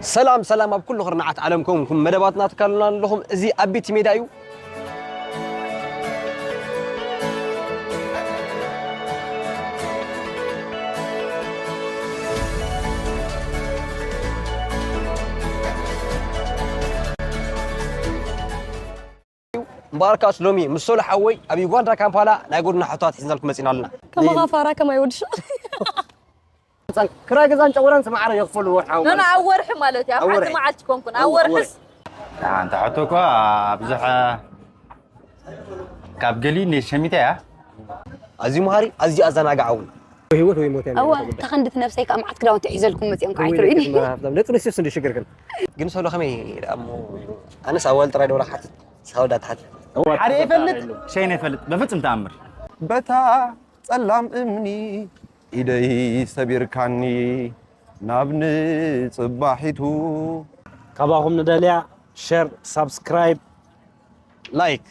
ሰላም ሰላም፣ ኣብ ኩሉ ኩርናዓት ዓለም ኮንኩም መደባትና ትካሉና ኣለኹም። እዚ ኣቢቲ ሜዳ እዩ። እምበኣርካስ ሎሚ ምስ ሶሎ ሓወይ ኣብ ዩጋንዳ ካምፓላ ናይ ጎድና ሕቶታት ሒዝናልኩም መፂና ኣለና። ከማኻ ፋራ ከማይ ወዲ ሸ- ክራይ ገዛን ጨጉራን ስማዕረ የኽፈሉ ወርሓዊ ኖ፣ ኖ፣ ማለት ኣብ ወርሒ ማለት እዩ። ኣብ ኣብ ሓንቲ ወርሒ። መዓልቲ ኮንኩን ኣብ ኣብ ወርሒ። ወርሕስ ኣንተ ሕቶ እኳ ብዙሕ ካብ ገሊ እንደ ሸሚታ እያ። ኣዝዩ መሃሪ፣ ኣዝዩ ኣዘናጋዒ እውን። ህይወት ወይ ሞት እያ እዋ፣ እታ ክንድቲ ነብሰይ ከዓ መዓት ክዳውንቲ ሒዘልኩም መፂኦም ከዓ ወይ ኣይትርእዩኒ። ደቂ መራፍቶም። ደቂ ኣንስትዮስ እንደ ሽግር ግን። ግን ሶሎ ከመይ ደኣ እሞ ኣነስ ኣዋል ጥራይ ዶ ሓትት ሳውዳ ትሓት። ሓደ ይፈልጥ ሸይነ ይፈልጥ በፍፅም ተኣምር። በታ ጸላም እምኒ ኢደይ ሰቢርካኒ ናብ ንጽባሒቱ። ካባኹም ንደልያ ሸር ሳብስክራይብ ላይክ